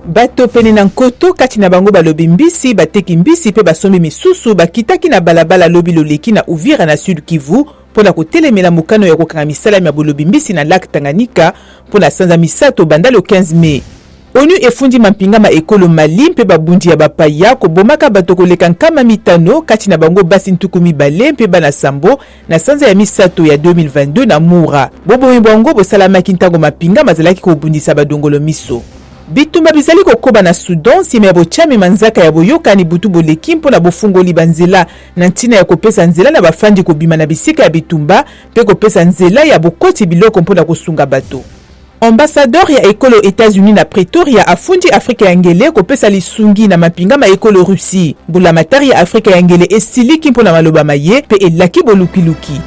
Bato pene na nkoto, kati na bango balobi mbisi, bateki mbisi mpe basombi misusu, bakitaki na balabala lobi loleki na Uvira na Sud-Kivu mpo na kotelemela mokano ya kokanga misala mya bolobi mbisi na lac Tanganyika mpo na sanza misato banda le 15 mai. Onu efundi mampinga ma ekolo Mali mpe babundi ya bapaya kobomaka bato koleka 500, kati na bango basi 20 mpe bana sambo na sanza ya misato ya 2022 na Moura. Bobomi bwango bosalamaki ntango mampinga mazalaki kobundisa badongolo miso. Bitumba bizali kokoba na Soudan nsima ya botiami manzaka ya boyokani butu boleki mpo na bofungoli banzela na ntina ya kopesa nzela na bafandi kobima na bisika ya bitumba mpe kopesa nzela ya bokoti biloko mpo na kosunga bato. Ambassadeur ya ekolo Etats-Unis na Pretoria afundi Afrika ya Ngele kopesa lisungi na mampinga ma ekolo Russie. Mbulamatari ya Afrika ya Ngele esiliki mpo na maloba maye mpe elaki bolukiluki.